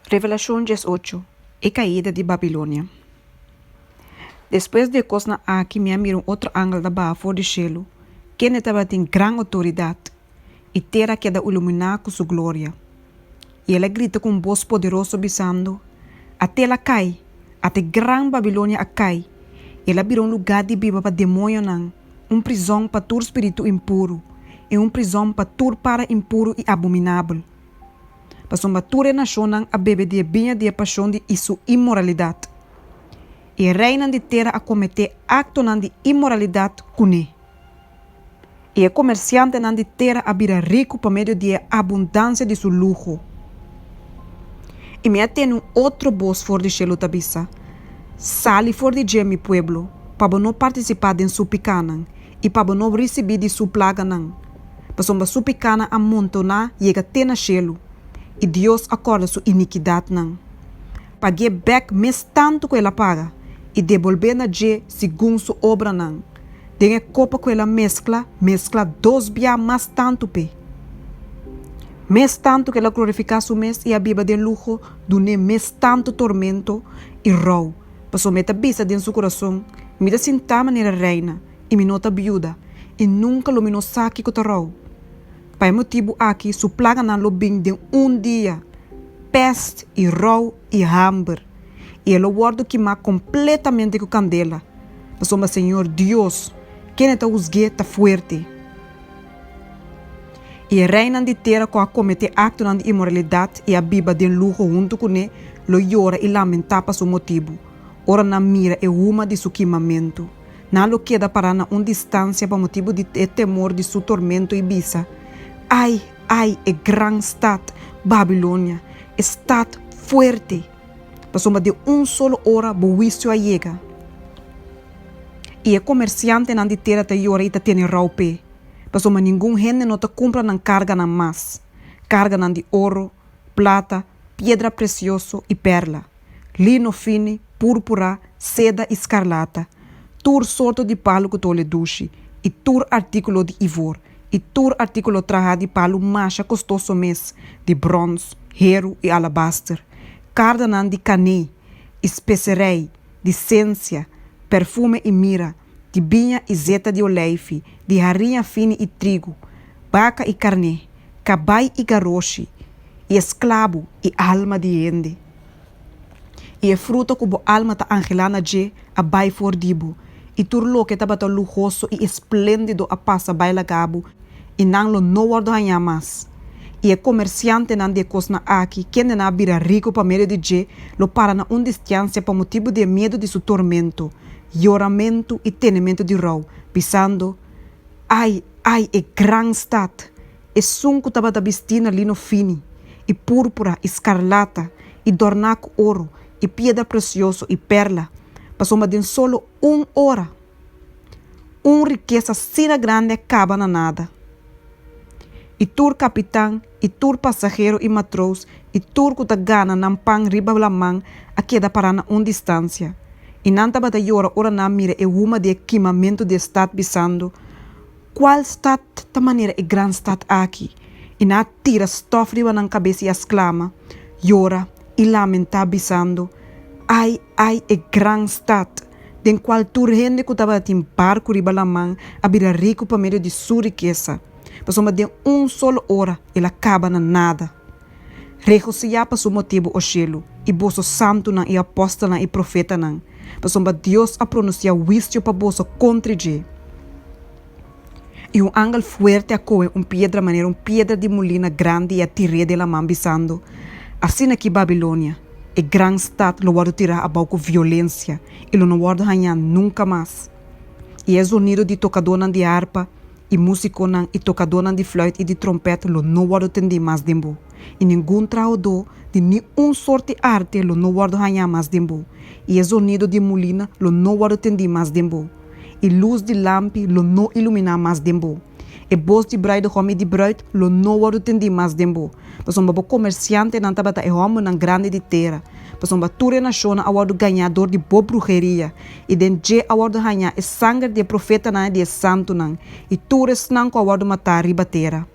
Revelashon 18, E kaida di Babilonia. Despues di e kosnan aki mi a mira un otro angel ta baha for di shelu, kende tabatin gran outoridat, i tera a keda iluminá ku su gloria. I el a grita ku un bos poderoso, bisando, Ate el a kai! Ate gran Babilonia a kai! I el a bira un lugá di biba pa demoñonan, un prizòn pa tur spiritu impuru, i un prizòn pa tur para impuru i abominabel. Pasobra tur e nashonnan a bebe di e biña di e pashon di i su inmoralidat, i e reinan di tera a kometé aktonan di inmoralidat kuné. I e komersiantenan di tera a bira riku pa medio di e abundansia di su luho. I mi a tende un otro bos for di shelu ta bisa, Sali for di dje, mi pueblo, pa bo no partisipá den su pikánan i pa bo no risibí di su plaganan, pasobra su pikánan a montoná yega te na shelu, i Dios a kòrda su inikidatnan. Pag'é bèk mes tantu ku el a paga, i debolbé na dje segun su obranan. Den e kopa ku el a meskla, meskla dos bia mas tantu p'e. Mes tantu ku el a glorifiká su mes i a biba den luho, dun'é mes tantu tormento i rou, pasobra e ta bisa den su kurason, Mi ta sintá manera reina, i mi no ta biuda, i nunka lo mi no sa kiko ta rou. Pa e motibu aki su plaganan lo bin den un dia, pèst i rou i hamber, i e lo wòrdu kimá kompletamente ku kandela, pasobra Señor Dios, kende ta husg'é, ta fuerte. I e reinan di tera ku a kometé aktonan di inmoralidat i a biba den luho huntu kuné lo yora i lamentá pa su motibu, ora nan mira e huma di su kimamentu. Nan lo keda pará na un distansia pa motibu di e temor di su tormento i bisa, Ai, ai, e gran stat, Babilonia, e stat fuerte! Pasobra den un solo ora bo huisio a yega. I e komersiantenan di tera ta yora i ta tene rou p'e, pasobra ningun hende no ta kumpra nan karganan mas, karganan di oro, plata, piedra presioso i pèrla, lino fini, púrpura, seda i skarlata, tur sorto di palu ku ta ole dushi, i tur artíkulo di ivor, i tur artíkulo trahá di palu masha kostoso mes, di bròns, heru i alabaster, kardanan di kané i speserei, di sensia, perfume i mira, di biña i zeta di oleifi, di hariña fini i trigu, baka i karné, kabai i garoshi, i esklabu i alma di hende. I e fruta ku bo alma ta anhelá na dje a bai for di bo, i tur loke tabata luhoso i espléndido a pasa bai laga bo, i nan lo no wòrdu hañá mas. I e komersiantenan di e kosnan aki, kendenan a bira riku pa medio di dje, lo para na un distiansia pa motibu di e miedu di su tormento, yoramentu i tenementu di rou, bisando, Ai, ai, e gran stat, esun ku tabata bistí na lino fini, i púrpura, i skarlata, i dòrná ku oro, i piedra presioso, i pèrla, pasobra den solo un ora, Un rikesa asina grandi a kaba na nada. I tur kapitan i tur pasahero i matrous i tur ku ta gana nan pan riba laman a keda pará na un distansia, i nan tabata yora ora nan a mira e huma di e kimamentu di e stat, bisando, Kual stat ta manera e gran stat aki? I nan a tira stòf riba nan kabes i a sklama, yora i lamentá, bisando, Ai, ai, e gran stat! den kual tur hende ku tabatin barku riba laman a bira riku pa medio di su rikesa, pasobra den un solo ora el a kaba na nada. Regosihá pa su motibu, o shelu, i boso santunan i apòstelnan i profetanan, pasobra Dios a pronunsiá huisio pa boso kontra dje. I un angel fuerte a kohe un piedra manera un piedra di mulina grandi i a tir'é den laman, bisando, Asina ki Babilonia, e gran stat, lo wòrdu tirá abou ku violensia i lo no wòrdu hañá nunka mas. I e zonido di tokadónan di harpa i músikonan i tokadónan di flùit i di tròmpèt lo no wòrdu tendí mas den bo, i ningun trahadó di ni un sort di arte lo no wòrdu hañá mas den bo, i e zonido di mulina lo no wòrdu tendí mas den bo. I lus di lampi lo no iluminá mas den bo. E bos di bruidegom i di bruid lo no wòrdu tendí mas den bo, pasobra bo komersiantenan tabata e hòmbernan grandi di tera, pasobra tur e nashonnan a wòrdu gañá dor di bo bruheria, i den dje a wòrdu hañá e sanger di e profetanan i di e santunan, i tur esnan ku a wòrdu matá riba tera.